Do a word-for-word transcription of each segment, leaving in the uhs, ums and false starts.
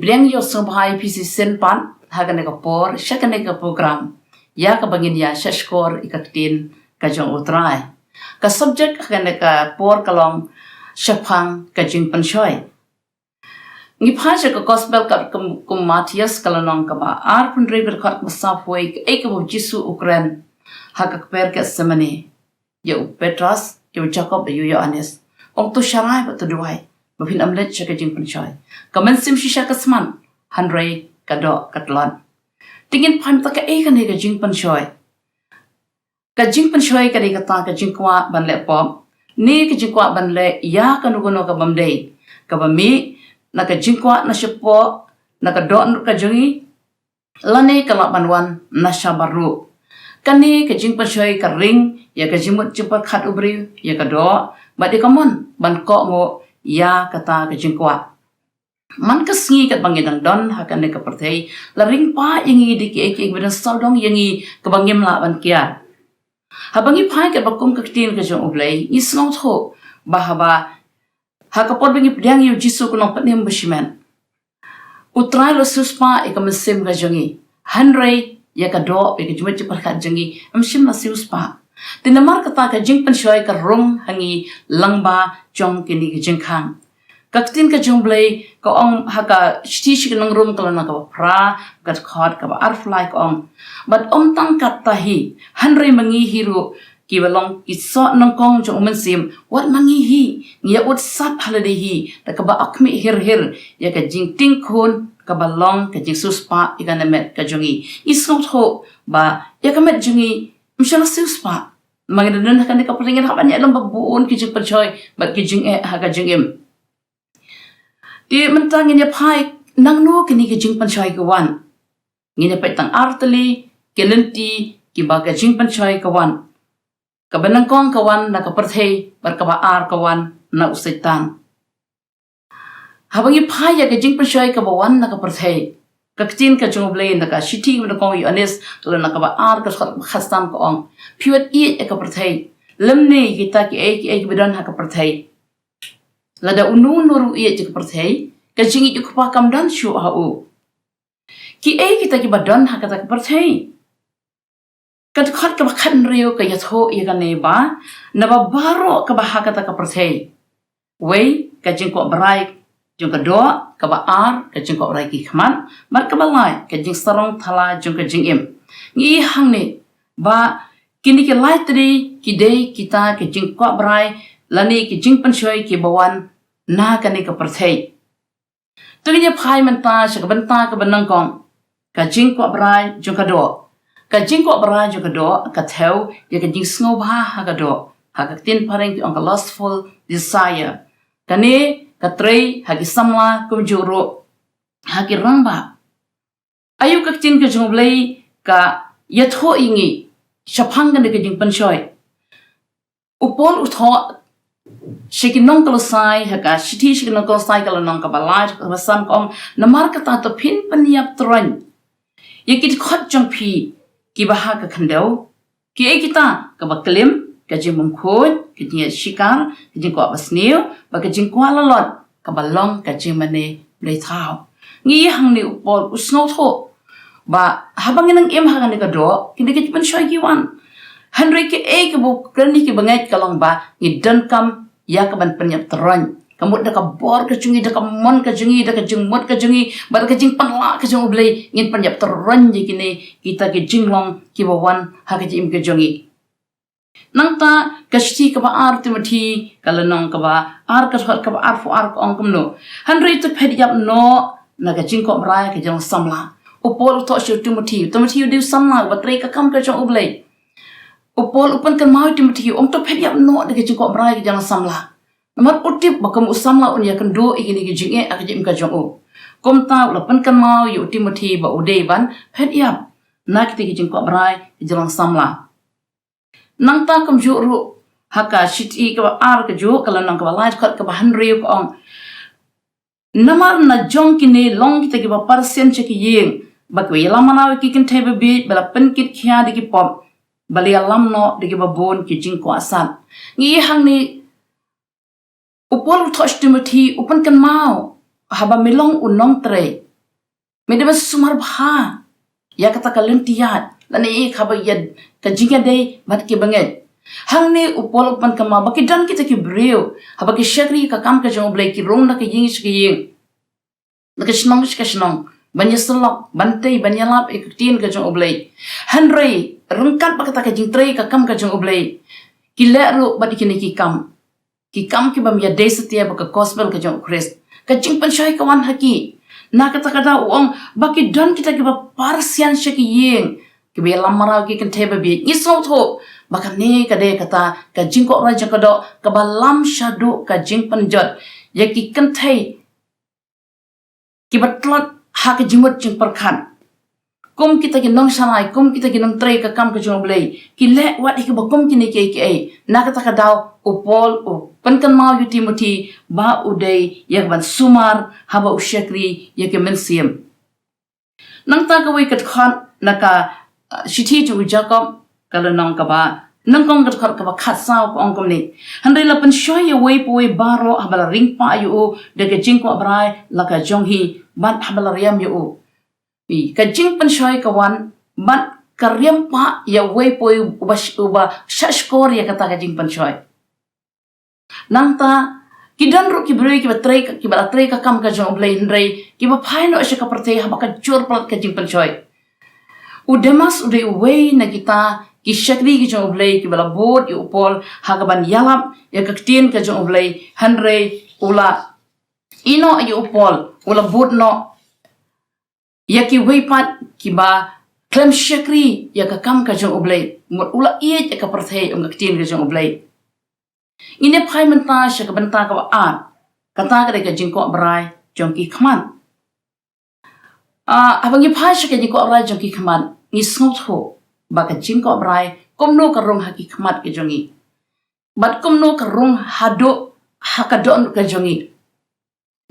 pdiang ïa u sngewbha ïa phi shisien pat ha kane ka por sha kane ka program ïa kaba ngin ïa shahshkor ïa ka ktien ka jong U Trai. Ka subject ha kane ka por ka long shaphang ka jingpynshoi. Ngi phai sha ka gospel katkum, kum Mathaios ka lynnong kaba arphew hynriew, ka dkhot kaba saphew wei, kaei kaba U Jisu u kren ha ka kper Gethsemane ïa u Petros, ïa u Jakob, ïa u Ïoannis. Ong, to sharai bad to duwai ba phin ym leit sha ka jingpynshoi. Ka mynsiem shisha ka smat, hynrei ka doh ka tlot. Te ngin phai mynta kaei kane ka jingpynshoi. Ka jingpynshoi ka dei kata ka jingkwah ban leh pop, ne ka jingkwah ban leh ïa kano kano ka bym dei, kaba mih na ka jingkwah na shapoh, na ka dohnud ka jong ngi, lane ka lah ban wan na shabar ruh. Kane ka jingpynshoi ka ring ïa ka jingmut jingpyrkhat u briew ïa ka doh bad ïa ka mon ban kohnguh ïa kata ka jingkwah. Man ka sngi katba ngi dang don ha kane ka pyrthei, la ring paid ïa ngi da kiei kiei kiba dang sawdong ïa ngi kaba ngim lah ban kiar. Haba ngi phai katba kum ka ktien ka jong U Blei, ngi sngewthuh ba haba ha ka por ba ngi pdiang ïa U Jisu, ka nongpynim bashimet, U Trai u la siewspah ïa ka mynsiem ka jong ngi. Hynrei ïa ka doh, ïa ka jingmut jingpyrkhat jong ngi, ym shym la siewspah. Te namar kata ka jingpynshoi ka rung ha ngi lyngba jong kine ki jingkhang. Ka ktien ka jong U Blei ka ong ha ka shithi sha ki nong Rom ka lynnong kaba phra, ka dkhot kaba arphew lai ka ong, bad ym tang kata hi, hynrei ma ngi hi ruh kiba long ki soh nyngkong jong U Mynsiem, wat ma ngi hi, ngi ïa ud sat ha lade hi da kaba ap khmih hir hir ïa ka jingtieng khun kaba long ka jingsiewspah ïa ka met ka jong ngi. Ngi sngewthuh ba ïa ka met jong ngi ym shym la siewspah. Ma ngi dang don ha kane ka pyrthei, ngin hap ban ïalum bad bun ki jingpynshoi bad ki jingeh ha ka jingim. Te mynta ngin ïa phai nangno kine ki jingpynshoi ki wan. Ngin ïa peit tang ar tylli ki lynti kiba ka jingpynshoi ka wan. Kaba nyngkong ka wan na ka pyrthei, bad kaba ar ka wan na u Soitan. Haba ngi phai ïa ka jingpynshoi kaba wan na ka pyrthei, ka ktien ka jong U Blei na ka shithi kaba nyngkong U Ïoannis, ka lynnong kaba ar, ka dkhot kaba khatsan ka ong, phi wat ïeit ïa ka pyrthei, lymne kita kiei kiei kiba don ha ka pyrthei. Lada uno uno ruh u ïeit ïa ka pyrthei, ka jingïeit U Kpa kam don shuh ha u. Kiei kita kiba don ha kata ka pyrthei? Ka dkhot kaba khathynriew ka ïathuh ïa kane ba, naba baroh kaba ha kata ka pyrthei, wei, ka jingkwah brai jong ka doh, kaba ar, ka jingkwah brai ki khmat, bad kaba lai, ka jingsarong thala jong ka jingim. Ngi ïohi hangne ba kine ki lai tylli ki dei kita ki jingkwah brai lane ki jingpynshoi kiba wan na kane ka pyrthei. To ngin ïa phai mynta sha ka bynta kaba nyngkong, ka jingkwah brai jong ka doh. Ka jingkwah brai jong ka doh ka thew ïa ka jingsngewbha ha ka doh. Ha ka ktien phareng ki ong ka lustful desire. Kane ka trei ha ki samla kumjuh ruh ha ki rangbah. Aïu ka ktien ka jong U Blei ka ïathuh ïa ngi shaphang kane ka jingpynshoi? U Paul u thoh sha ki nong Kolosai, ha ka shithi sha ki nong Kolosai ka lynnong kaba lai, kaba san ka ong, namar kata to phin pynïap tyrngiew ïa ki dkhot jong phi kiba ha ka khyndew. Kiei kita? Kaba klim, ka jingbymkhuid, ka jingïashikar, ka jingkwah basniew, bad ka jingkwah lalot, kaba long ka jingmane bleithaw. Ngi ïohi hangne u Paul u sngewthuh ba haba ngi nang im ha kane ka doh, kine ki jingpynshoi ki wan. Hynrei kiei kaba u kren ïa ki bangeit ka long ba ngi donkam ïa ka ban pynïap tyrngiew. Ka mut da ka bor ka jong ngi, da ka mon ka jong ngi, da ka jingmut ka jong ngi, bad da ka jingpynlah ka jong U Blei, ngin pynïap tyrngiew ïa kine kita ki jinglong kiba wan ha ka jingim ka jong ngi. Nangta ka shithi kaba ar Timothi, ka lynnong kaba ar, ka dkhot kaba arphew ar ka ong kumno: Hynrei to phet ïap noh na ka jingkwah brai ka jinglong samla. U Paul u thoh sha u Timothi, u Timothi u dei u samla uba trei ka kam ka jong U Blei. U Paul u pynkynmaw ïa u Timothi, u ong to phet ïap noh na ka jingkwah brai ka jinglong samla. Namar u tip ba kum u samla un ïakynduh ïa kine ki jingeh ha ka jingim ka jong u. Kumta u la pynkynmaw ïa u Timothi ba u dei ban phet ïap na kita ki jingkwah brai ka jinglong samla. Nangta kumjuh ruh ha ka shithi kaba ar kajuh, ka lynnong kaba lai, dkhot kaba hynriew ka ong: Namar na jong kine long kita kiba parsien sha ki ïing, bad kiba ïalam manaw ïa ki kynthei babieit, ba la pynkit khia da ki pop, ba la ïalam noh da kiba bun ki jingkwah sat. Ngi ïohi hangne u Paul u thoh sha u Timothi, u pynkynmaw, haba me long u nongtrei, Me dei ban sumar bha ïa kata ka lynti ïaid lane ïa kaba ïa ka jingïadei bad ki bangeit. Hangne u Paul u pynkynmaw ba ki don kita ki briew haba ki shakri ka kam ka jong U Blei ki rung na ka ïing sha ka ïing, na ka shnong sha ka shnong, ban ïasyllok, ban tei, ban ïalap ïa ka ktien ka jong U Blei. Hynrei ryngkat bad kata ka jingtrei ka kam ka jong U Blei, ki leh ruh bad kine ki kam, ki kam ki bym ïadei satia bad ka gospel ka jong U Khrist. Ka jingpynshoi ka wan ha ki. Na kata ka daw u ong ba ki don kita kiba par sian sha ki ïing, kiba ïalam marwei ki kynthei babieit. Ngi sngewthuh ba kane ka dei kata ka jingkohnguh jong ka doh kaba lam shaduh ka jingpynjot ïa ki kynthei kiba tlot ha ka jingmut jingpyrkhat. Kum kita ki nongshakri, kum kita ki nongtrei ka kam ka jong U Blei, ki leh wat ïa kiba kum kine kiei kiei. Na kata ka daw u Paul u pynkynmaw ïa u Timothi ba u dei ïa ka ban sumar haba u shakri ïa ka mynsiem. Nangta kawei ka dkhot na ka, uh, shithi jong u Jakob, ka lynnong kaba nyngkong, ka dkhot kaba khatsaw, ka ong kumne: Hynrei la pynshoi ïa uwei pa uwei baroh haba la ring pah ïa u da ka jingkwah brai la ka jong hi bad haba la riam ïa u. Ï, ka jingpynshoi ka wan bad ka riam pah ïa uwei pa uwei uba sh-, uba shah shkor ïa kata ka jingpynshoi. Nangta ki don ruh ki briew kiba trei ka, kiba la trei ka kam ka jong U Blei hynrei kiba phai noh sha ka pyrthei haba ka jur palat ka jingpynshoi. U Demas u dei uwei na kita ki shakri ki jong U Blei kiba la bud ïa u Paul ha ka ban ïalap ïa ka ktien ka jong U Blei, hynrei u la ïehnoh ïa u Paul, u la bud noh ïa kiwei pat kiba khlem shakri ïa ka kam ka jong U Blei, mut u la ïeit ïa ka pyrthei, ym ka ktien ka jong U Blei. Ngin ïa phai mynta sha ka bynta kaba ar, kata ka dei ka jingkwah brai jong ki khmat. Ah, haba ngi phai sha ka jingkwah brai jong ki khmat, ngi sngewthuh ba ka jingkwah brai kumno ka rung ha ki khmat ka jong ngi, bad kumno ka rung haduh ha ka dohnud ka jong ngi.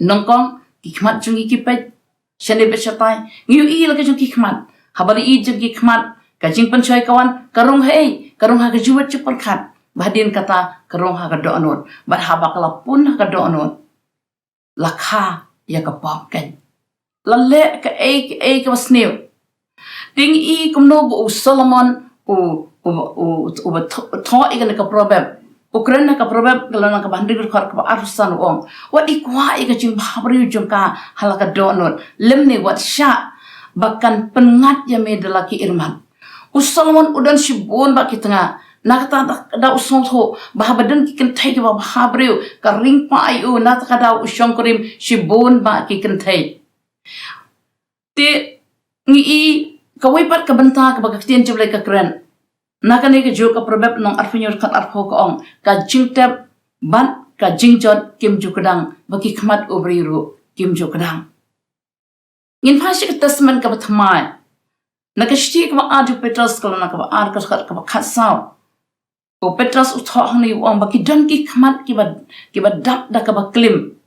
Nyngkong, ki khmat jong ngi ki peit shane bad shatai. Ngi ïohi la ka jong ki khmat. Haba la ïohi jong ki khmat, ka jingpynshoi ka wan, ka rung ha ei? Ka rung ha ka jingmut jingpyrkhat. Ba hadien kata ka rung ha ka dohnud. Bad haba ka la pun ha ka dohnud, la kha ïa ka pop kein. La leh kaei kaei kaba sniew. Te ngi i kumno ba u Solomon u, u, u, uba tho-, thoh ïa kane ka Proverb. U kren ha ka Proverb ka lynnong kaba hynriew, ka dkhot kaba arphew san, u ong: Wat ïa kwah ïa ka jingbhabriew jong ka ha la ka dohnud, lymne wat shah, ba kan pynngat ïa me da la ki irmat. U Solomon u don shibun bah ki tnga. Na kata da, da u sngewthuh ba haba don ki kynthei kiba bhabriew ka ring pah ïa u, na kata ka daw u shongkurim shibun bah ki kynthei. Te ngi i kawei pat ka bynta kaba ka ktien jong U Blei ka kren. Na kane kajuh ka Proverb lynnong arphew hynñiew, dkhot arphew, ka ong: Ka jingtep bad ka jingjot kim ju kdang, ba ki khmat u briew ruh kim ju kdang. Ngin phai sha ka Testament kaba thymmai. Na ka shithi kaba ar jong u Petros ka lynnong kaba ar, ka dkhot kaba khatsaw. U Petros u thoh hangne u ong ba ki don ki khmat kiba, kiba dap da kaba klim.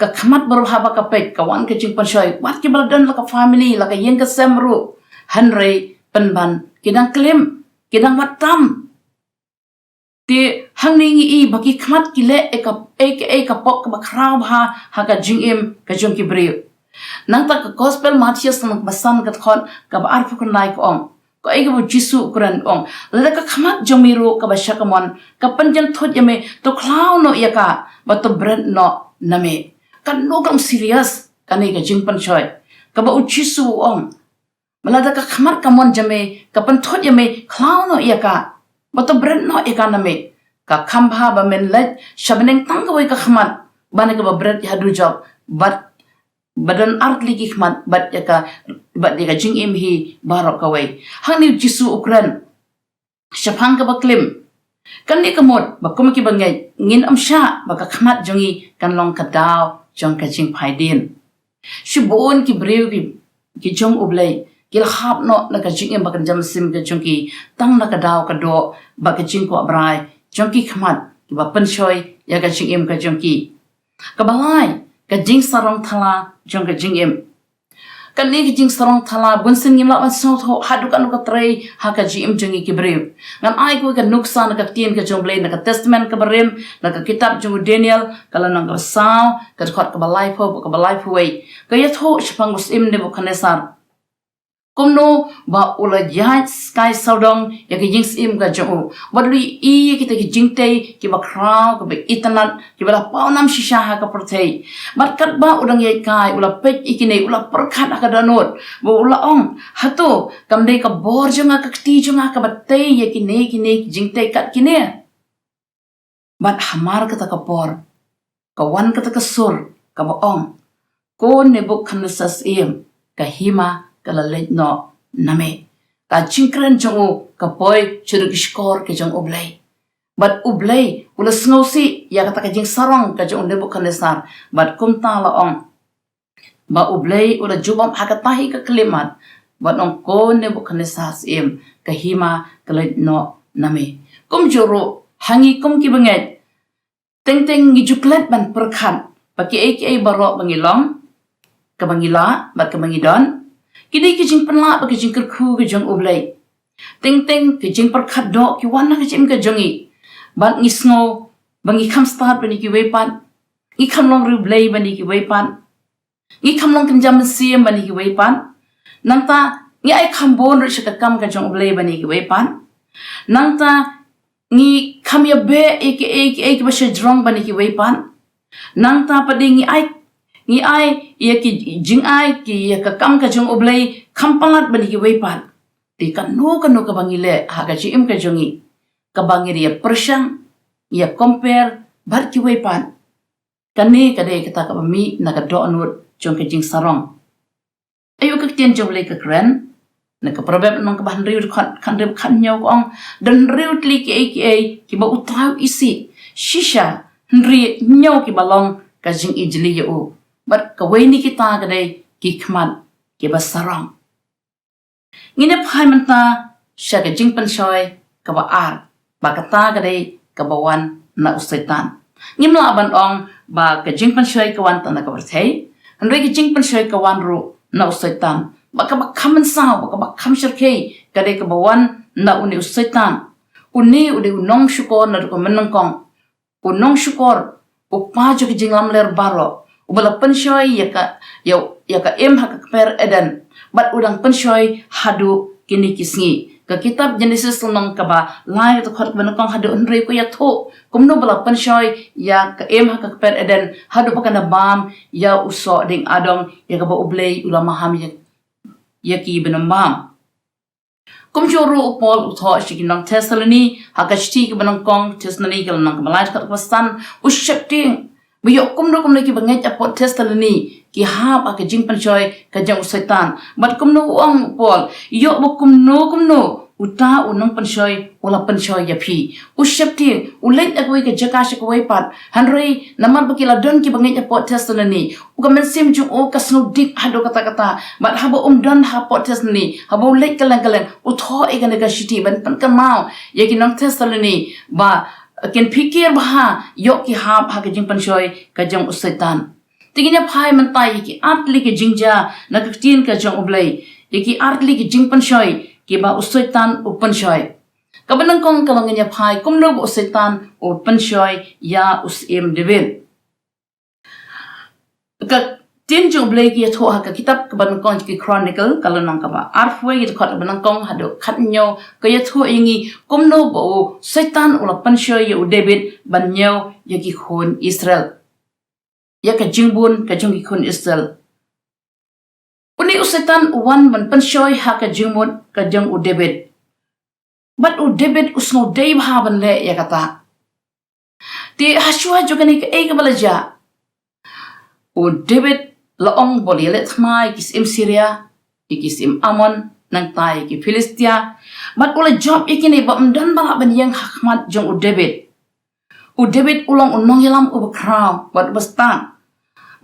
Ka khmat baroh haba ka peit ka wan ka jingpynshoi. Wat kiba la don la ka family, la ka ïing ka sem ruh, hynrei pynban ki dang klim, ki dang wad tam. Te hangne ngi i ba ki khmat ki leh ïa ka, ïa ka, ïa ka pop kaba khraw bha ha ka jingim ka jong ki briew. Nangta ka Gospel Mathaios lynnong kaba san, ka dkhot kaba arphew khyndai ka ong, kaei kaba u Jisu u kren, u ong: Lada ka khmat jong me ruh kaba sha kamon ka pynjynthut ïa me, to khlaw noh ïa ka bad to bret noh na me. Kano ka long serious kane ka jingpynshoi kaba u Jisu u ong. Ba lada ka khmat ka mon jong me ka pynthut ïa me, khlaw noh ïa ka bad to bret noh ïa ka na me. Ka kham bha ba men leit sha bneng tang kawei ka khmat ban ïa kaba bret ïa haduh jop, bad ba don artylli ki khmat bad ïa ka, bad ïa ka jingim hi baroh kawei. Hangne u Jisu u kren shaphang kaba klim. Kane ka mut ba kum ki bangeit ngin ym shah ba ka khmat jong ngi kan long ka daw jong ka jingphaidien. Shibun ki briew ki, ki jong U Blei ki la hap noh na ka jingim ba kan jam mynsiem ka jong ki tang na ka daw ka doh bad ka jingkwah brai jong ki khmat kiba pynshoi ïa ka jingim ka jong ki. Kaba lai, ka jingsarong thala jong ka jingim. Kane ka jingsarong thala bunsien ngim lah ban sngewthuh haduh katno ka trei ha ka jingim jong ngi ki briew. Ngan ai kawei ka nuksa na ka ktien ka jong U Blei, na ka Testament kaba rim, na ka kitab jong u Daniel, ka lynnong kaba saw, ka dkhot kaba laiphew, kaba laiphew wei. Ka ïathuh shaphang u syiem Nebukhadnessar kumno ba u la ïaid skai sawdong ïa ka jingsyiem ka jong u, bad u la ïohi ïa kita ki jingtei kiba khraw, kiba itynnad, kiba la paw nam shisha ha ka pyrthei. Bad katba u dang ïaid kai, u la peit ïa kine, u la pyrkhat ha ka dohnud, bad u la ong, hato kam dei ka bor jong nga, ka kti jong nga kaba tei ïa kine, kine ki jingtei kat kine? Bad hamar kata ka por ka wan kata ka sur kaba ong, ko Nebukhadnessar syiem, ka hima ka la leit noh na me. Ka jingkren jong u ka poi sha ki shkor ka jong U Blei. Bad U Blei u la sngewsih ïa kata ka jingsarong ka jong u Nebukhadnessar, bad kumta la ong, ba U Blei u la jubab ha kata hi ka khyllipmat, bad ong, ko Nebukhadnessar syiem, ka hima ka leit noh na me. Kumjuh ruh ha ngi kum ki bangeit, teng teng ngi ju klet ban pyrkhat ba kiei kiei baroh ba ngi long, kaba ngi lah bad kaba ngi don, ki dei ki jingpynlah bad ki jingkyrkhu ka jong U Blei. Teng teng ki jingpyrkhat doh ki wan ha ka jingim ka jong ngi, bad ngi sngew ba ngi kham stad ban ïa kiwei pat, ngi kham long riewblei ban ïa kiwei pat, ngi kham long kynja mynsiem ban ïa kiwei pat. Nangta ngi ai kham bun ruh sha ka kam ka jong U Blei ban ïa kiwei pat. Nangta ngi kham ïabeh ïa kiei kiei kiba shajrong ban ïa kiwei pat. Nangta pat de ngi ai, ngi ai ïa ki jingai ki ïa ka kam ka jong U Blei kham palat ban ïa kiwei pat. Te kano kano kaba ngi leh ha ka jingim ka jong ngi, kaba ngi ïa pyrshang, ïa compare bad kiwei pat, kane ka dei kata kaba mih na ka dohnud jong ka jingsarong. Aïu ka ktien jong U Blei ka kren? Na ka Proverb lynnong kaba hynriew, dkhot khathynriew, khathynñiew ka ong, don hynriew tylli kiei kiei kiba uta u isih shisha, hynriew kiba long ka jingijli ïa u, bad kawei na kita ka dei ki khmat kiba sarong. Ngin ïa phai mynta sha ka jingpynshoi kaba ar, ba kata ka dei kaba wan na u Soitan. Ngim lah ban ong ba ka jingpynshoi ka wan tang na ka pyrthei, hynrei ka jingpynshoi ka wan ruh na u Soitan. Ba kaba kham mynsaw, ba kaba kham shyrkhei, ka dei kaba wan na une u Soitan. Une u dei u nongshukor naduh ka mynnyngkong, u nongshukor, u kpa jong ka jinglamler baroh, uba la pynshoi ïa ka, ïa, ïa ka im ha ka kper Eden, bad u dang pynshoi haduh kine ki sngi. Ka kitab Jenesis lynnong kaba lai, ka dkhot kaba nyngkong haduh hynriew ka ïathuh kumno ba la pynshoi ïa ka im ha ka kper Eden haduh ba kan da bam ïa u soh dieng adong, ïa kaba U Blei u la maham ïa, ïa ki ba nym bam. Kumjuh ruh u Paul u thoh sha ki nong Thessaloni, ha ka shithi kaba nyngkong Thessaloni ka lynnong kaba lai, dkhot kaba san, u sheptieng ba ïoh kumno kumno ki bangeit hapoh Thessaloni ki hap ha ka jingpynshoi ka jong u Soitan. Bad kumno u ong u Paul, ïoh ba kumno kumno uta u nongpynshoi u la pynshoi ïa phi. U sheptieng, u leit na kawei ka jaka sha kawei pat. Hynrei namar ba ki la don ki bangeit hapoh Thessaloni, u ka mynsiem jong u ka sngewdip haduh katta katta. Bad haba um don hapoh Thessaloni, haba u leit kylleng kylleng, u thoh ïa kane ka shithi ban pynkynmaw ïa ki nong Thessaloni ba kin phikir bha, ïoh ki hap ha ka jingpynshoi ka jong u Soitan. Te ngin ïa phai mynta ïa ki artylli ki jingjia na ka ktien ka jong U Blei, ïa ki artylli ki jingpynshoi kiba u Soitan u pynshoi. Kaba nyngkong ka long, ngin ïa phai kumno ba u Soitan u pynshoi ïa u Syiem David. Ka ktien jong U Blei ka ïathuh ha ka kitab kaba nyngkong jong ki Chronicle, ka lynnong kaba arphew, ïa ka dkhot kaba nyngkong haduh khathynñiew, ka ïathuh ïa ngi kumno ba u Soitan u la pynshoi ïa u David ban ñiew ïa ki khun Israel, ïa ka jingbun ka jong ki khun Israel. Une u Soitan u wan ban pynshoi ha ka jingmut ka jong u David. Bad u David u sngewdei bha ban leh ïa kata. Te hashwa jong kane kaei kaba la jia? U David la ong ba u la ïaleh thma ïa ki syiem Syria, ïa ki syiem Ammon, nangta ïa ki Philistia. Bad u la jop ïa kine ba ym don ba lah ban ïeng ha khmat jong u David. U David u long u nongïalam uba khraw bad uba stad.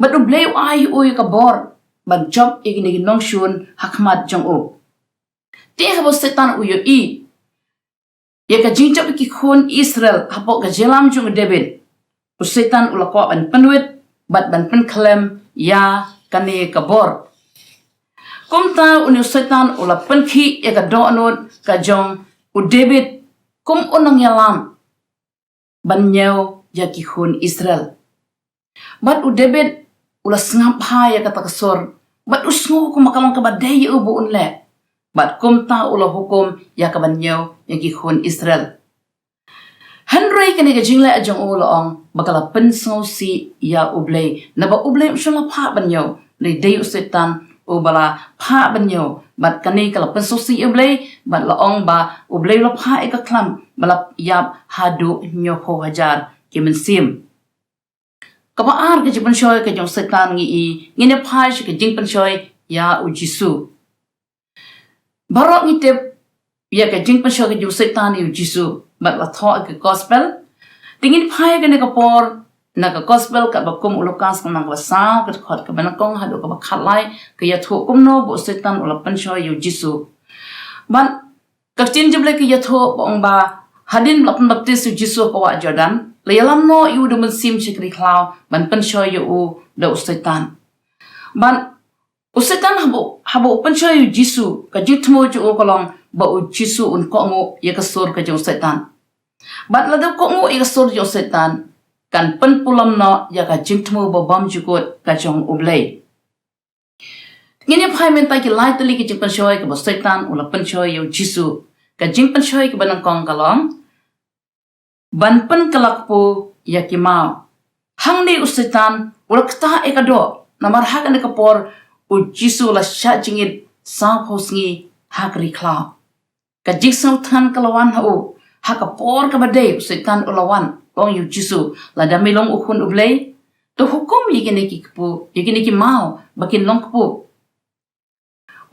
Bad U Blei u ai ïa u ïa ka bor ban jop ïa kine ki nongshun ha khmat jong u. Te haba u Soitan u ïohi ïa ka jingjop ïa ki khun Israel hapoh ka jingïalam jong u David, u Soitan u la kwah ban pynwit bad ban pynkhlem ïa kane ka bor. Kumta une u Soitan u la pynkhih ïa ka dohnud ka jong u David kum u nongïalam ban ñiew ïa ki khun Israel. Bad u David u la sngap bha ïa kata ka sur, bad u sngew kum ka long kaba dei ïa u ba un leh. Bad kumta u la hukum ïa ka ban ñiew ïa ki khun Israel. Hynrei kane ka jingleh jong u la ong ba ka la pynsngewsih ïa U Blei, naba U Blei um shym la phah ban ñiew. Dei, dei u Soitan uba la phah ban ñiew, bad kane ka la pynsngewsih ïa U Blei, bad la ong ba U Blei u la phah ïa ka khlam ba la ïap haduh hynñiewphew hajar ki mynsiem. Kaba ar ka jingpynshoi ka jong u Soitan ngi i, ngin ïa phai sha ka jingpynshoi ïa u Jisu. Baroh ngi tip ïa ka jingpynshoi ka jong u Soitan ïa u Jisu, bad la thoh ïa ka gospel. Te ngin phai kane ka por na ka gospel katba kum u Lukas ka lynnong kaba saw, ka dkhot kaba nyngkong haduh kaba khatlai, ka ïathuh kumno ba u Soitan u la pynshoi ïa u Jisu. Bad ka ktien jong U Blei ka ïathuh ba ong ba hadien ba la pynbaptis ïa u Jisu ha ka wah Jordan, la ïalam noh ïa u da u Mynsiem sha ka ri khlaw ban pynshoi ïa u da u Soitan. Bad u Soitan haba, haba u pynshoi ïa u Jisu, ka jingthmu jong u ka long ba u Jisu un kohnguh ïa ka sur ka jong u Soitan. Bad lada u kohnguh ïa ka sur jong u Soitan, kan pynpulom noh ïa ka jingthmu ba bymjukut ka jong U Blei. Ngin ïa phai mynta ki lai tylli ki jingpynshoi kaba u Soitan u la pynshoi ïa u Jisu. Ka jingpynshoi kaba nyngkong ka long ban pynkylla kpu ïa ki maw. Hangne u Soitan u la ktah ïa ka doh, namar ha kane ka por u Jisu u la shah jingit sawphew sngi ha ka ri khlaw. Ka jingsngewthuh ka la wan ha u, ha ka por kaba dei u Soitan u la wan, ong ïa u Jisu, lada me long u khun U Blei, to hukum ïa kine ki kpu, ïa kine ki maw ba kin long kpu.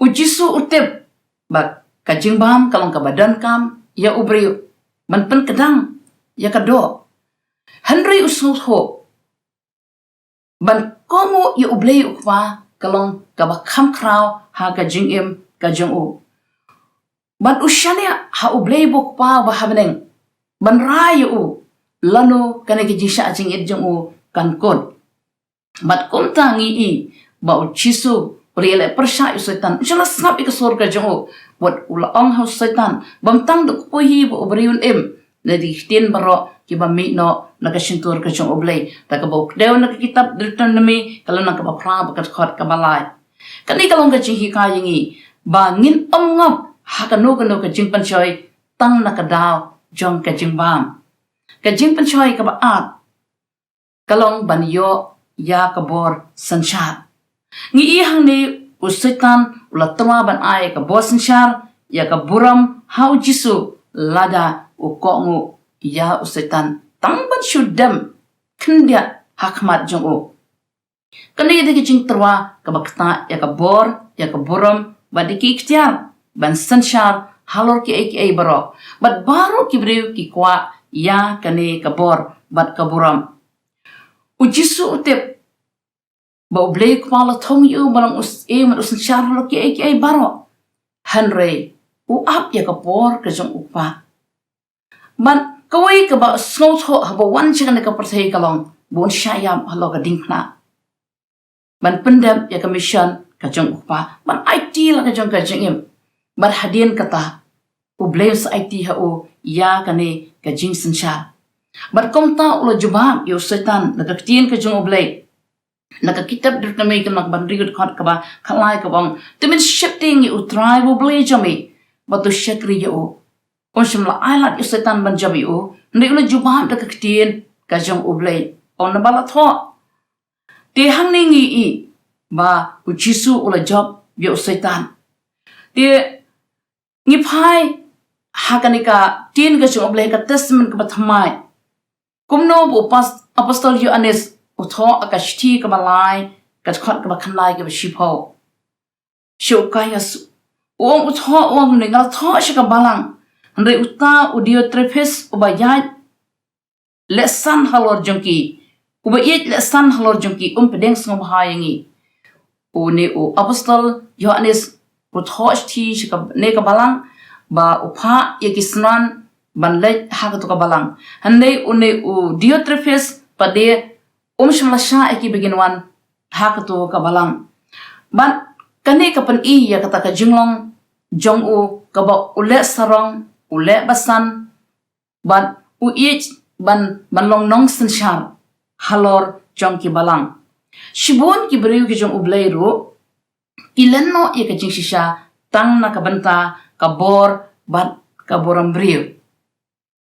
U Jisu u tip ba ka jingbam ka long kaba donkam ïa u briew ban pynkdang ïa ka doh. Hynrei u sngewthuh ban kohnguh ïa U Blei u Kpa ka long kaba kham khraw ha ka jingim ka jong u. Bad u shaniah ha U Blei ba u Kpa ba ha bneng ban rai ïa u lano kane ka jingshah jingit jong u kan kut. Bad kumta ngi i ba u Jisu u la ïaleh pyrshah ïa u Soitan, u la sngap ïa ka sur ka jong u. Bad u la ong ha u Soitan, bym tang da u kpu hi ba u briew un im, na ki ktien baroh kiba mih noh na ka shyntur ka jong U Blei. Da kaba u kdew na ka kitab Deuteronomi ka lynnong kaba phra bad ka dkhot kaba lai. Kane ka long ka jinghikai ïa ngi ba ngin ym ngop ha kano kano ka jingpynshoi tang na ka daw jong ka jingbam. Ka jingpynshoi kaba ar ka long ban ïoh ïa ka bor synshar. Ngi i hangne u Soitan u la tyrwa ban ai ka bor synshar ïa ka burom ha u Jisu lada u kohnguh ïa u Soitan tang ban shu dem khyndiat ha khmat jong u. Kane ka dei ka jingtyrwa kaba ktah ïa ka bor, ïa ka burom bad ïa ki iktiar ban synshar halor kiei kiei baroh, bad baroh ki briew ki kwah ïa kane ka bor bad ka burom. U Jisu u tip ba U Blei u Kpa u la thung ïa u ban long u syiem bad u synshar halor kiei kiei baroh. Hynrei u ap ïa ka bor ka jong u Kpa. Bad kawei kaba u sngewthuh haba u wan sha kane ka pyrthei ka long ba un shah ïap halor ka diengphna ban pyndep ïa ka mission ka jong u Kpa, ban aiti la ka jong ka jingim. Bad hadien kata U Blei un sa aiti ha u ïa kane ka jingsynshar. Bad kumta u la jubab ïa u Soitan na ka ktien ka jong U Blei. Na ka kitab Deuteronomi ka lynnong kaba hynriew ka dkhot kaba khatlai kaba ong, te men sheptieng ïa U Trai ba U Blei jong me bad to shakri ïa u. Um shym la ailad ïa u Soitan ban jop ïa u, hynrei u la jubab da ka ktien ka jong U Blei. Ong naba la thoh. Te hangne ngi i ba u Jisu u la jop ïa u Soitan. Te ngi phai ha kane ka ktien ka jong U Blei ha ka Testament kaba thymmai. Kumno ba u pas-, apostol Ïoannis u thoh ha ka shithi kaba lai, ka dkhot kaba khyndai kaba shiphew. Sha u Gaius u ong, u thoh u ong ne, nga la thoh sha ka balang, hynrei uta u Diotrephes uba ïaid lehsan halor jong ki, uba ïeit lehsan halor jong ki, um pdiang sngewbha ïa ngi. Une u apostol Ïoannis u thoh shithi sha kane ka balang ba u phah ïa ki synran ban leit ha kato ka balang. Hynrei une u Diotrephes pat de um shym la shah ïa ki ba kin wan ha kato ka balang. Bad Kane ka pyni ïa kata ka jinglong jong u kaba u leh sarong, u leh basan, bad u ïeit ban ban long nongsynshar halor jong ki balang. Shibun ki briew ki jong U Blei ruh ki len noh ïa ka jingshisha tang na ka bynta ka bor bad ka burom briew.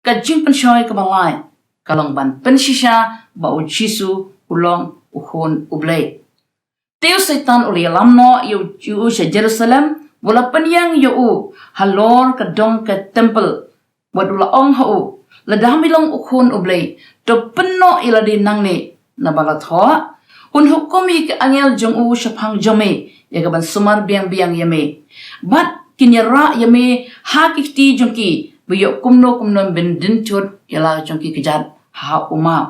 Ka jingpynshoi kaba lai ka long ban pynshisha ba U Jisu u long u Khun U Blei. Te u Soitan u la ïalam noh ïa u, ïa u sha Jerusalem, u la pynïeng ïa u halor ka dong ka templ, bad u la ong ha u, lada me long u Khun U Blei, to pynnoh ïa lade nangne, naba la thoh, un hukum ïa ki angel jong u shaphang jong me ïa ka ban sumar biang biang ïa me, bad kin ïarah ïa me ha ki kti jong ki, ba ïoh kumno kumno ban dynthut ïa la jong ki kjat ha u maw.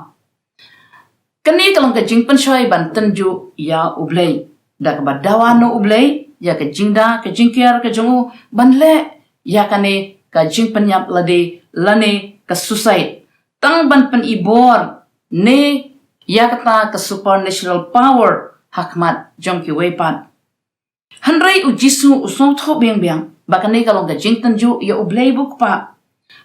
Kane ka long ka jingpynshoi ban tynjuh ïa U Blei, da kaba dawa noh U Blei ïa ka jingda ka jingkiar ka jong u ban leh ïa kane ka jingpynïap lade lane ka suicide, tang ban pyni bor ne ïa kata ka supernatural power ha khmat jong kiwei pat. Hynrei U Jisu u sngewthuh biang biang ba kane ka long ka jingtynjuh ïa U Blei ba u Kpa.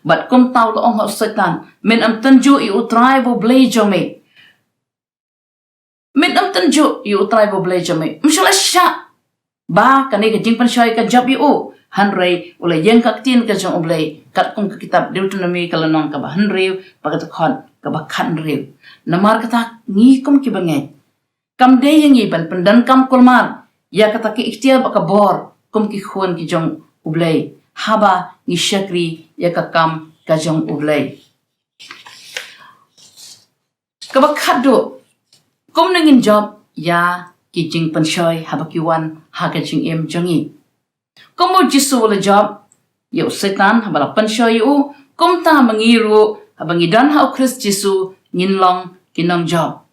Bad kumta u la ong ha u Soitan, men ym tynjuh ïa U Trai ba U Blei jong me. Men ym tynjuh ïa U Trai ba U Blei jong me. Ym shym la shah ba kane ka jingpynshoi ka jop ïa u. Hynrei u la ïeng ka ktien ka jong U Blei, katkum ka kitab Deuteronomi ka lynnong kaba hynriew, bad ka dkhot kaba khathynriew. Namar kata ngi kum ki bangeit, kam dei ïa ngi ban pyndonkam kulmar ïa kata ka iktiar bad ka bor kum ki khun ki jong U Blei, haba ngi shakri ïa ka kam ka jong U Blei. Kaba khatduh, kumno ngin jop ïa ki jingpynshoi haba ki wan ha ka jingim jong ngi? Kum U Jisu u la jop ïa u Soitan haba la pynshoi ïa u, kumta ma ngi ruh haba ngi don ha U Khrist Jisu ngin long ki nongjop.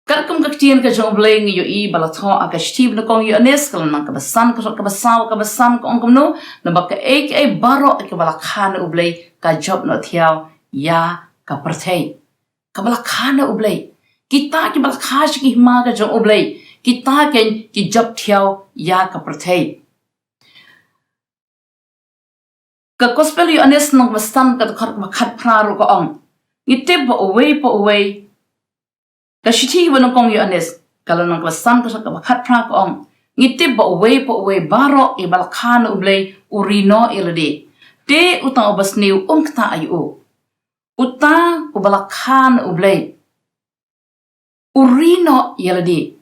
Katkum ka ktien ka jong U Blei ngi ïohi ba la thoh ha ka shithi ba nyngkong Ïoannis ka lynnong kaba san, ka dkhot kaba saw, kaba san ka ong kumno, naba kaei kaei baroh kaba la kha na U Blei ka jop noh thiaw ïa ka pyrthei. Kaba la kha na U Blei, kita kiba la kha sha ki hima ka jong U Blei, kita keiñ ki jop thiaw ïa ka pyrthei. Ka Gospel Ïoannis lynnong kaba san ka dkhot kaba khatphra ruh ka ong, ngi tip ba uwei pa uwei. Ka shithi ba nyngkong Ïoannis ka lynnong kaba san ka dkhot kaba khatphra ka ong, ngi tip ba uwei pa uwei baroh iba la kha na U Blei u ri noh ïa lade. Te uta uba sniew um ktah ïa u. Uta uba la kha na U Blei u ri noh ïa lade.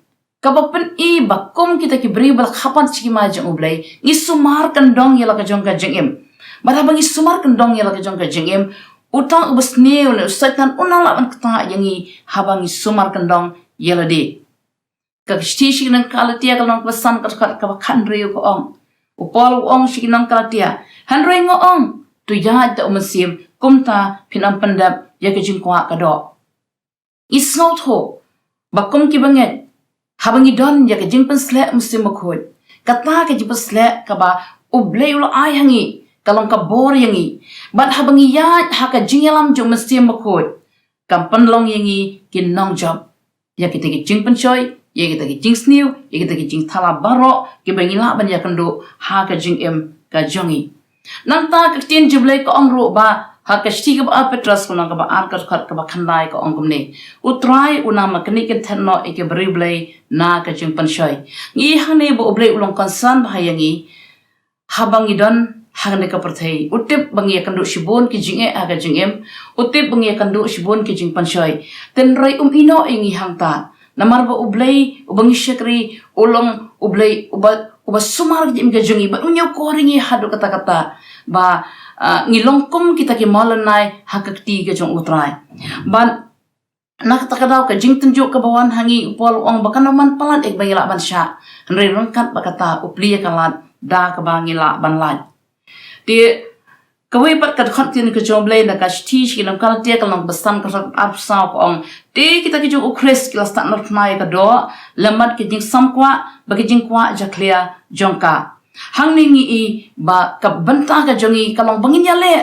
Kaba pyni ba kum kita ki briew ba la kha pat sha ki hima jong U Blei, ngi sumar kyndong ïa la ka jong ka jingim. Bad haba ngi sumar kyndong ïa la ka jong ka jingim, uta uba sniew ne u Soitan un nang lah ban ktah ïa ngi haba ngi sumar kyndong ïa lade. Ka shithi sha ki nong Galatia ka lynnong kaba san ka dkhot kaba khathynriew ka ong, u Paul u ong sha ki nong Galatia, hynrei nga ong, to ïaid da U Mynsiem, kumta phin ym pyndep ïa ka jingkwah ka doh. Ngi sngewthuh ba kum ki bangeit, haba ngi don ïa ka jingpynsleh Mynsiem Bakhuid, kata ka jingpynsleh kaba U Blei u la ai ha ngi ka long ka bor ïa ngi. Bad haba ngi ïaid ha ka jingïalam jong U Mynsiem Bakhuid, kam pynlong ïa ngi ki nongjop ïa kita ki jingpynshoi, ïa kita ki jingsniew, ïa kita ki jingthala baroh kiba ngi lah ban ïakynduh ha ka jingim ka jong ngi. Nangta ka ktien jong U Blei ka ong ruh ba ha ka shithi kaba ar Petros ka lynnong kaba ar ka dkhot kaba khyndai ka ong kumne, U Trai u nang markynrih kynthei noh ïa ki briew Blei na ka jingpynshoi. Ngi hangne ba U Blei u long concern bha ïa ngi. Haba ngi don hangne ka pyrthei, u tip ba ngi ïakynduh shibun ki jingeh ha ka jingim, u tip ba ngi ïakynduh shibun ki jingpynshoi. Hynrei um ïehnoh ïa ngi hangta. Namar ba U Blei uba ngi shakri u long U Blei uba, uba sumar ka jingim ka jong ngi, bad u ñiewkor ïa ngi haduh katta katta. Ba, ah, ngi long kum kita ki mawlynnai ha ka kti ka jong U Trai. Bad na kata ka daw ka jingtynjuh kaba wan ha ngi, u Paul u ong ba kan ym man palat ïa kaba ngi lah ban shah, hynrei ryngkat bad kata u plie ïa ka lad da kaba ngi lah ban lait. Te kawei pat ka dkhot ktien ka jong U Blei na ka shithi sha ki nong Galatia ka lynnong ba san ka dkhot arphew saw ka ong, te kita ki jong U Khrist ki la sah noh na ka doh lem bad ka jingsam kwah bad ka jingkwah jakhlia jong ka. Hangne ngi i ba ka bynta ka jong ngi ka long ba ngin ïaleh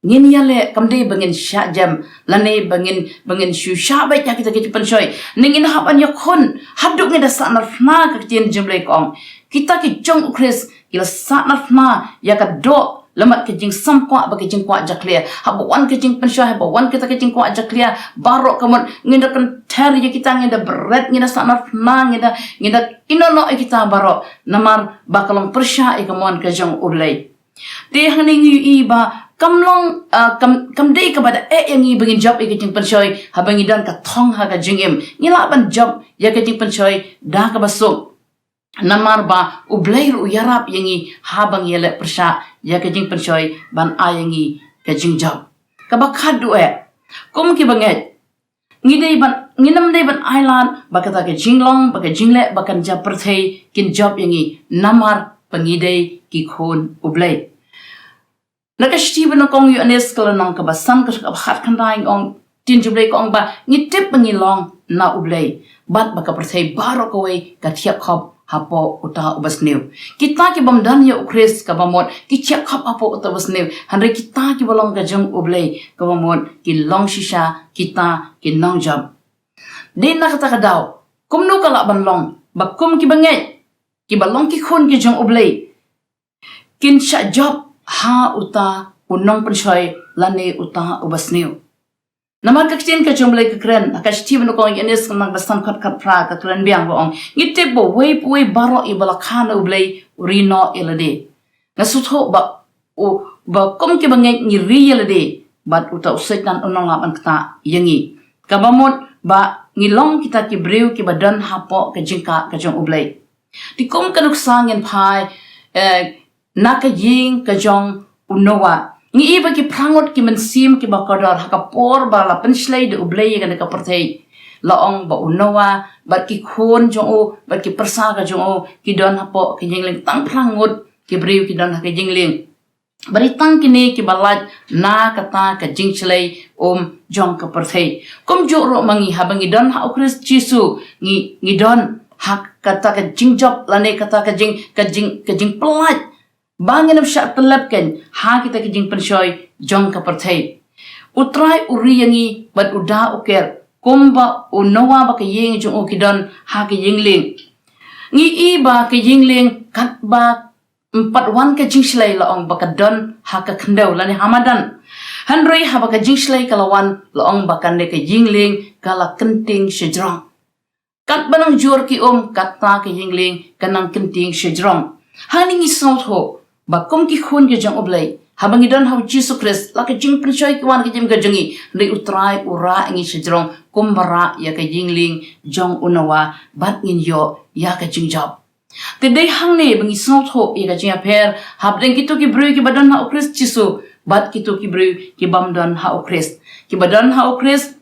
ngin ïaleh kam dei ba ngin shah jem, lane ba ngin, ba ngin shu shah beit ïa kita ki jingpynshoi. Ngin hap ban ïakhun, haduh ngin da sahnarphna, ka ktien jong U Blei ka ong. Kita ki jong U Khrist, ki la sahnarphna ïa ka doh, lem bad ka jingsam kwah bad ka jingkwah jakhlia. Haba wan ka jingpynshoi, haba wan kita ki jingkwah jakhlia, baroh ka mut, ngin da kynther ïa kita, ngin da bret, ngin da sahnarphna, ngin da, ngin da ïehnoh noh ïa kita baroh. Namar ba ka long pyrshah ïa ka mon ka jong U Blei. Te hangne ngi ïohi ba kam long, ah, kam, kam dei kaba da eh ïa ngi ba ngin jop ïa ka jingpynshoi, haba ngi don ka thong ha ka jingim. Ngi lah ban jop ïa ka jingpynshoi da kaba suk. Namar ba U Blei ruh u ïarap ïa ngi haba ngi ïaleh pyrshah ïa ka jingpynshoi ban ai ïa ngi ka jingjop. Kaba khatduh eh. Kum ki bangeit, ngi dei ban, ngim dei ban ailad ba kata ka jinglong, ba ka jingleh, ba kan jia pyrthei kin jop ïa ngi, namar ba ngi dei ki khun U Blei. Na ka shithi ba nyngkong Ïoannis ka lynnong kaba san, ka dkhot kaba khatkhyndai, ong, ktien jong U Blei ka ong ba ngi tip ba ngi long na U Blei, bad ba ka pyrthei baroh kawei ka thiah khop hapoh uta uba sniew. Kita ki bym don ïa U Khrist, kaba mut ki thiah khop hapoh uta uba sniew. Hynrei kita kiba long ka jong U Blei, kaba mut ki long shisha kita ki nongjop. Dei na kata ka daw, kumno ka lah ban long ba kum ki bangeit, kiba long ki khun ki jong U Blei, kin shah jop ha uta u nongpynshoi lane uta uba sniew? Namar ka ktien ka jong U Blei ka kren, ha ka shithi ba nyngkong Ïoannis ka lynnong kaba san, dkhot khatphra, ka kren biang, ba ong, ngi tip ba uwei pa uwei baroh iba la kha na U Blei u ri noh ïa lade. Nga sngewthuh ba, u, ba kum ki bangeit ngi ri ïa lade, bad uta u Soitan un nang lah ban ktah ïa ngi. Kaba mut ba ngi long kita ki briew kiba don hapoh ka jingkah ka jong U Blei. Te kum ka nuksa ngin phai, eh, na ka ïing ka jong u Noah. Ngi ïohi ba ki phra ngut ki mynsiem kiba kordor, ha ka por ba la pynshlei da U Blei ïa kane ka pyrthei, la ong ba u Noah bad ki khun jong u, bad ki pyrsa ka jong u, ki don hapoh ka ïing lieng, tang phra ngut ki briew ki don ha ka ïing lieng. Bad dei tang kine kiba lait na kata ka jingshlei um jong ka pyrthei. Kumjuh ruh ma ngi, haba ngi don ha U Khrist Jisu, ngi, ngi don ha kata ka jingjop lane kata ka jing, ka jing, ka jingpyllait, ba ngin ym shah tyllep kein ha kita ki jingpynshoi jong ka pyrthei. U Trai u ri ïa ngi bad u da u ker, kumba u Noah bad ka ïing jong u ki don ha ka ïing lieng. Ngi ïohi ba ka ïing lieng katba ym pat wan ka jingshlei, la ong ba ka don ha ka khyndew lane ha madan. Hynrei haba ka jingshlei ka la wan, la ong ba kane ka ïing lieng ka la kynting shajrong. Katba nang jur ki um, kata ka ïing lieng ka nang kynting shajrong. Hangne ngi sngewthuh ba kum ki khun ki jong U Blei, haba ngi don ha U Jisu Khrist, la ka jingpynshoi ka wan ha ka jingim ka jong ngi, hynrei U Trai u rah ïa ngi shajrong kumba rah ïa ka ïing lieng jong u Noah, bad ngin ïoh ïa ka jingjop. Te dei hangne ba ngi sngewthuh ïa ka jingïapher hapdeng kito ki briew kiba don ha U Khrist Jisu bad kito ki briew ki bym don ha U Khrist. Kiba don ha U Khrist,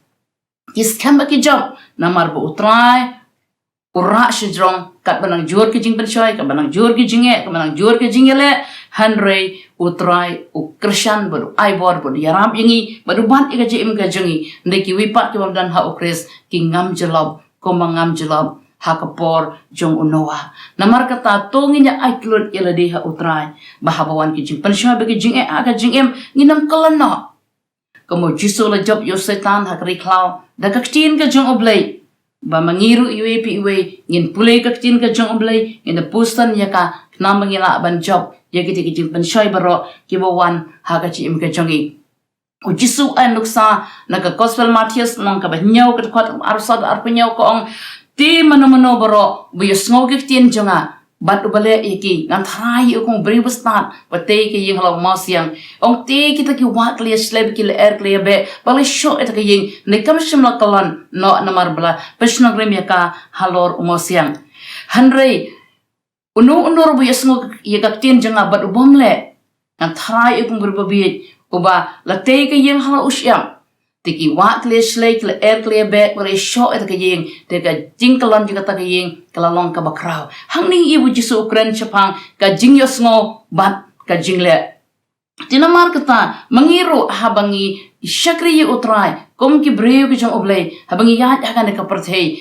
ki skhem ba ki jop, namar ba U Trai u rah shajrong, katba nang jur ki jingpynshoi, katba nang jur ki jingeh, katba nang jur ki jingïaleh, hynrei U Trai u kyrshan bad u ai bor bad u ïarap ïa ngi bad u bat ïa ka jingim ka jong ngi. Hynrei kiwei pat ki bym don ha U Khrist ki ngam jyllop kumba ngam jyllop ha ka por jong u Noah. Namar kata, to ngin ïa aiti lut ïa lade ha U Trai, ba haba wan ki jingpynshoi bad ki jingeh ha ka jingim, ngin ym kyllon noh. Kumba U Jisu u la jop ïa u Soitan ha ka ri khlaw da ka ktien ka jong U Blei, ba ma ngi ruh iwei pa iwei ngin pule ka ktien ka jong U Blei, ngin da pyrshang ïa ka, khnang ba ngin lah ban jop ïa kita ki jingpynshoi baroh kiba wan ha ka jingim ka jong ngi. U Jisu u ai nuksa na ka Gospel Mathaios, lynnong kaba hynñiew, ka dkhot arphew saw arphew hynñiew, ka ong, te mano mano baroh ba ïohsngew ki ktien jong nga bad uba leh ïa ki, ngan tharai ïa u kum u briew bastad ba tei ka ïing halor u mawsiang. Ong, te kita ki wah ki la ïashlei bad ki lyer ki la ïabeh bad la ïashoh ïa kata ka ïing, hynrei kam shym la kyllon noh namar ba la pynshnong rim ïa ka halor u mawsiang. Hynrei uno uno ruh ba ïohsngew ïa ka ktien jong nga bad u bym leh, ngan tharai ïa u kum u briew babieit uba la tei ka ïing halor u shyiap. Te ki wah ki la ïashlei, ki lyer ki la ïabeh, ki la ïashoh ïa kata ka ïing, te ka jingkyllon jong kata ka ïing ka la long kaba khraw. Hangne ngi ïohi ba U Jisu u kren shaphang ka jingïohsngew bad ka jingleh. Te namar kata, ma ngi ruh haba ngi shakri ïa U Trai kum ki briew ki jong U Blei, haba ngi ïaid ha kane ka pyrthei,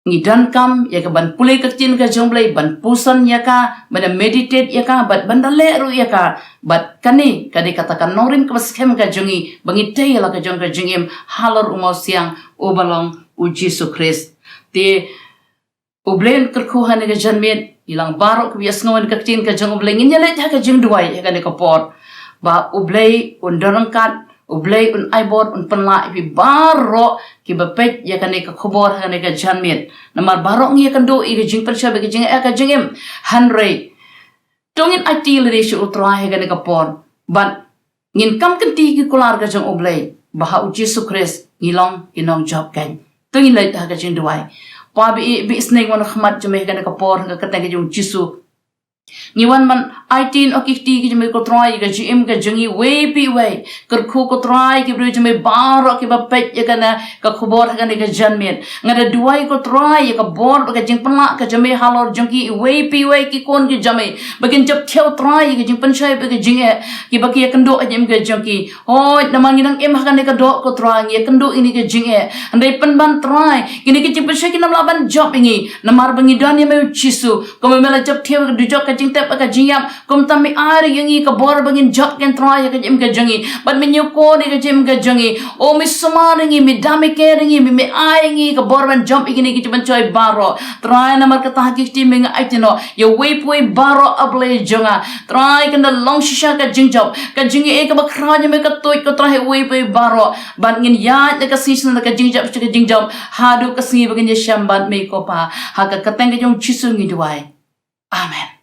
ngi donkam ïa ka ban pule ka ktien ka jong U Blei, ban puson ïa ka, ban meditate ïa ka, bad ban da leh ruh ïa ka. Bad kane ka dei kata ka nongrim kaba skhem ka jong ngi, ba ngi tei ïa la ka jong ka jingim halor u mawsiang uba long U Jisu Khrist. Te U Blei un kyrkhu ha kane ka janmiet, ïa lang baroh kiba ïa sngew ïa ka ktien ka jong U Blei, ngin ïa leit ha ka jingduwai ha kane ka por, ba U Blei un don ryngkat, U Blei un ai bor, un pynlah ïa phi baroh kiba peit ïa kane ka khubor ha kane ka janmiet. Namar baroh ngi ïa kynduh ïa ka jingpynshoi bad ka jingeh ka jingim. Hynrei to ngin aiti lade sha U Trai ha kane ka por, bad ngin kam kynti ki kular ka jong U Blei, ba ha U Jisu Khrist ngi long ki nongjop keiñ. To ngin leit ha ka jingduwai. Pa ba ïeit, ba ïeit sneng, wan ha khmat jong me ha kane ka por, ha ka kyrteng ka jong U Jisu. Ngi wan ban aiti noh ki kti ki jong me, ko Trai, ïa ka jingim ka jong ngi iwei pa iwei. Kyrkhu, ko Trai, ki briew jong me baroh kiba peit ïa kane ka khubor ha kane ka janmiet. Nga da duwai, ko Trai, ïa ka bor bad ka jingpynlah ka jong me halor jong ki iwei pa iwei ki khun ki jong me, ba kin jop thiaw, Trai, ïa ka jingpynshoi bad ka jingeh kiba ki ïa kynduh ha ka jingim ka jong ki. Hooid, namar ngi nang im ha kane ka doh, ko Trai, ngi ïa kynduh ïa kine ki jingeh. Hynrei pynban, Trai, kine ki jingpynshoi kin ym lah ban jop ïa ngi, namar ba ngi don ïa me, U Jisu. Kumba me la jop thiaw ïa ka dujok, ka jingtep, ka jingïap, kumta me ai ruh ïa ngi ka bor ba ngin jop keiñ, Trai, ha ka jingim ka jong ngi. Bad me ñiewkor ïa ka jingim ka jong ngi. O, me sumar ïa ngi, me dam me ker ïa ngi, me, me ai ïa ngi ka bor ban jop ïa kine ki jingpynshoi baroh. Trai, namar kata ha ki kti me nga aiti noh ïa uwei pa uwei baroh, A Blei jong nga. Trai, kan da long shisha ka jingjop, ka jingeh kaba khraw jong me ka tuid, ko Trai, ha uwei pa uwei baroh. Bad ngin ïaid na ka sngi sha ka jingjop, sha ka jingjop, haduh ka sngi ba ngin ïashem bad me, ko Pa. Ha ka kyrteng ka jong U Jisu ngi duwai. Amen.